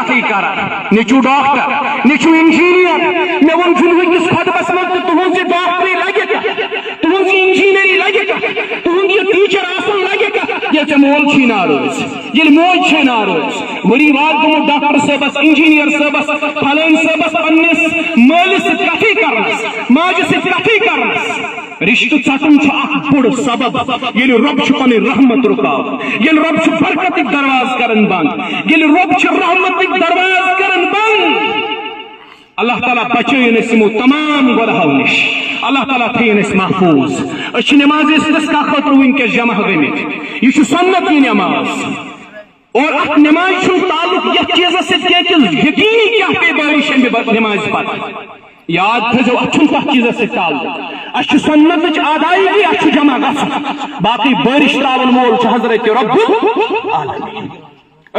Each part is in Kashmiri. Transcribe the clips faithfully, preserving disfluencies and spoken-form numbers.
کتھٕے کران، نیٚچوٗ ڈاکٹر، نیٚچوٗ انجینئر۔ مےٚ ووٚن جُمعہ کِس خطبس منٛز تہِ، تُہنٛز یہِ ڈاکٹری لگہِ کتھ؟ تُہنٛز یہِ انجینئری لگہِ کتھ؟ تُہنٛد یہِ ٹیچر آسُن لگہِ کتھ، ییٚلہِ ژےٚ مول چھُے ناراض، ییٚلہِ موج چھے ناراض؟ ؤری واد گوٚمُت ڈاکٹر صٲبس، انجینئر صٲبس، فلٲنۍ صٲبس پننِس مٲلِس سۭتۍ کتھٕے کرنس، ماجہِ سۭتۍ کتھٕے کرنس۔ رشتہٕ ژٹُن چھُ اکھ بوٚڑ سبب، ییٚلہِ رۄب چھُ پنٕنۍ رحمت رُکاوان، ییٚلہِ رۄب چھُ برکتٕکۍ دروازٕ کران بند، ییٚلہِ رۄب چھُ رحمتٕکۍ دروازٕ کران بند۔ اللہ تعالیٰ بچٲیِن أسۍ یِمو تمام گۄناہو نِش۔ اللہ تعالیٰ تھٲیِن أسۍ محفوظ۔ أسۍ چھِ نمازِ استسقا خٲطرٕ وٕنکیٚس جمع گٔمٕتۍ۔ یہِ چھُ سنت یہِ نماز۔ اور اتھ نمازِ چھُنہٕ تعلق یتھ چیٖزس سۭتۍ کینٛہہ کہِ یقینی کیٛاہ پیٚیہِ بٲرِش امہِ ب-، نمازِ پتہٕ۔ یاد تھٲیزیو، اتھ چھُنہٕ تتھ چیٖزس سۭتۍ تعلق۔ اسہِ چھُ سنتٕچ ادائیگی، اسہِ چھُ جمع گژھُن۔ باقٕے بٲرِش تراون وول چھُ حضرت رب العالمین۔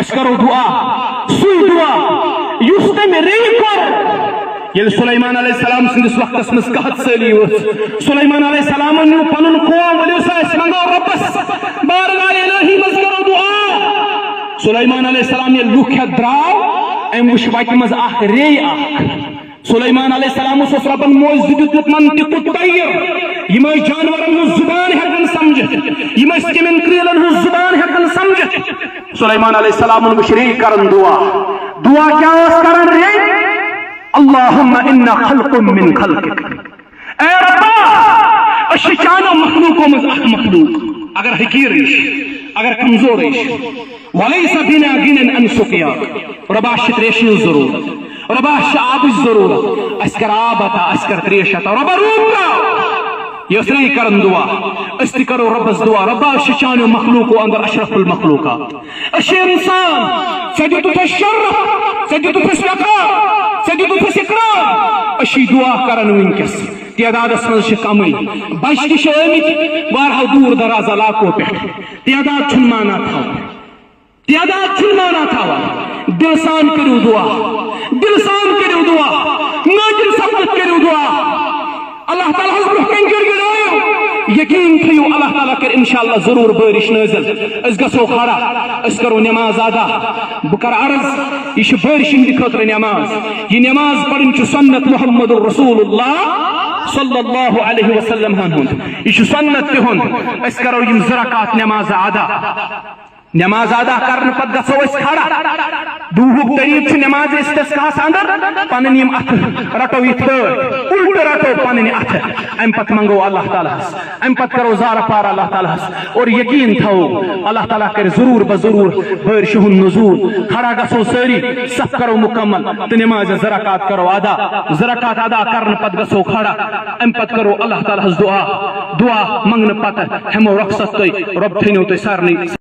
أسۍ کرو دعا، سُے دعا یُس تٔمۍ ریٚیہِ کوٚر۔ ییٚلہِ سلیمان علیہ السلام سٕنٛدِس وقتس منٛز قحط سٲلی ؤژھ، سلیمان علیہ السلامن نیوٗ پنُن قوم، ؤلِو سا أسۍ منٛگو رۄبس، بارگاہ الہی منٛز کرو دعا۔ سلیمان علیہ السلام ییٚلہِ لُکھ ہٮ۪تھ درٛاو، أمۍ وٕچھ وتہِ منٛز اکھ ریٚیہِ اکھ۔ سلیمان علیہ السلام اوس رۄبن معجزٕ دیُتمُت منطق الطیر، یِم ٲسۍ جانورن ہٕنٛز زبان ہٮ۪کان سمجھِتھ، یِم ٲسۍ تِمن کریٖلن ہٕنٛز زبان ہٮ۪کان سمجھِتھ۔ سلیمان علیہ السلامن وٕچھ ریٚیہِ کران دعا۔ دعا کیٛاہ ٲس کران ریٚیہِ؟ اللہم انا خلق من خلقک۔ اے ربا، أسۍ چھِ چانیو مخلوقو منٛز اکھ مخلوق، اگر حقیٖرٕے چھِ، اگر کمزورٕے چھِ، ولیس بنا غنی عن سقیاک۔ رۄبا، اَسہِ چھِ تریشہِ ہٕنٛز ضروٗرت، رۄبا، اَسہِ چھِ آبٕچ ضروٗرت، اَسہِ کر آب عطا، اَسہِ کر تریش عطا، رۄبا، روٗد ترٛاو۔ یہِ ٲس ریٚیہِ کران دعا۔ أسۍ تہِ کرو رۄبس دعا، رۄبا، أسۍ چھِ چانیو مخلوقو اندر اشرف المخلوقات۔ أسۍ چھِ انسان، ژےٚ دیُتُتھ اَسہِ شرف، ژےٚ دیُتُتھ اَسہِ وقار، ژےٚ دیُتُتھ اَسہِ اکرام۔ أسۍ چھِ دعا کران وٕنکیٚس، تعدادس منٛز چھِ کمٕے، بچہِ تہِ چھِ آمٕتۍ واریاہو دوٗر دراز علاقو پٮ۪ٹھ۔ تعداد چھُنہٕ معنہ تھاوان، تعداد چھُنہٕ معنہ تھاوان۔ دل سان کٔرِو دعا، دل سان کٔرِو دعا، نٲدِل سپدِتھ کٔرِو دعا۔ اللہ تعالیٰ ہس برونٛہہ کنہِ گِڑگِڑٲیِو، یقیٖن تھٲیِو، اللہ تعالیٰ کرِ انشاءاللہ ضروٗر بٲرِش نٲزِل۔ أسۍ گژھو کھڑا، أسۍ کرو نماز ادا۔ بہٕ کرٕ عرض، یہِ چھِ بٲرِش ہٕنٛدِ خٲطرٕ نماز۔ یہِ نماز پرٕنۍ چھُ سنت محمد رسول اللہ صلی اللہ علیہ وسلم ہن ہُنٛد۔ یہِ چھُ سنت تِہُنٛد۔ أسۍ کرو یِم زٕ رکعت نماز ادا۔ نماز ادا کرنہٕ پتہٕ گژھو أسۍ کھڑا۔ دُہُک طریٖقہٕ چھُ نماز استسقاہس اندر پنٕنۍ یِم اتھٕ رٹو یِتھ پٲٹھۍ، الٹہٕ رٹو پنٕنۍ اتھٕ، امہِ پتہٕ منگو اللہ تعالیٰ ہس، امہِ پتہٕ کرو زارٕ پار اللہ تعالیٰ ہس اور یقیٖن تھاوو اللہ تعالیٰ کرِ ضروٗر بہ ضروٗر بٲرشہِ ہُنٛد نزول۔ کھڑا گژھو سٲری، صف کرو مکمل تہٕ نمازِ زٕ رکعت کرو ادا۔ زٕ رکعت ادا کرنہٕ پتہٕ گژھو کھڑا، امہِ پتہٕ کرو اللہ تعالیٰ ہس دعا۔ دعا منگنہٕ پتہٕ ہٮ۪مو رۄخصت تۄہہِ، رۄب تھٲینو تۄہہِ سارنٕے۔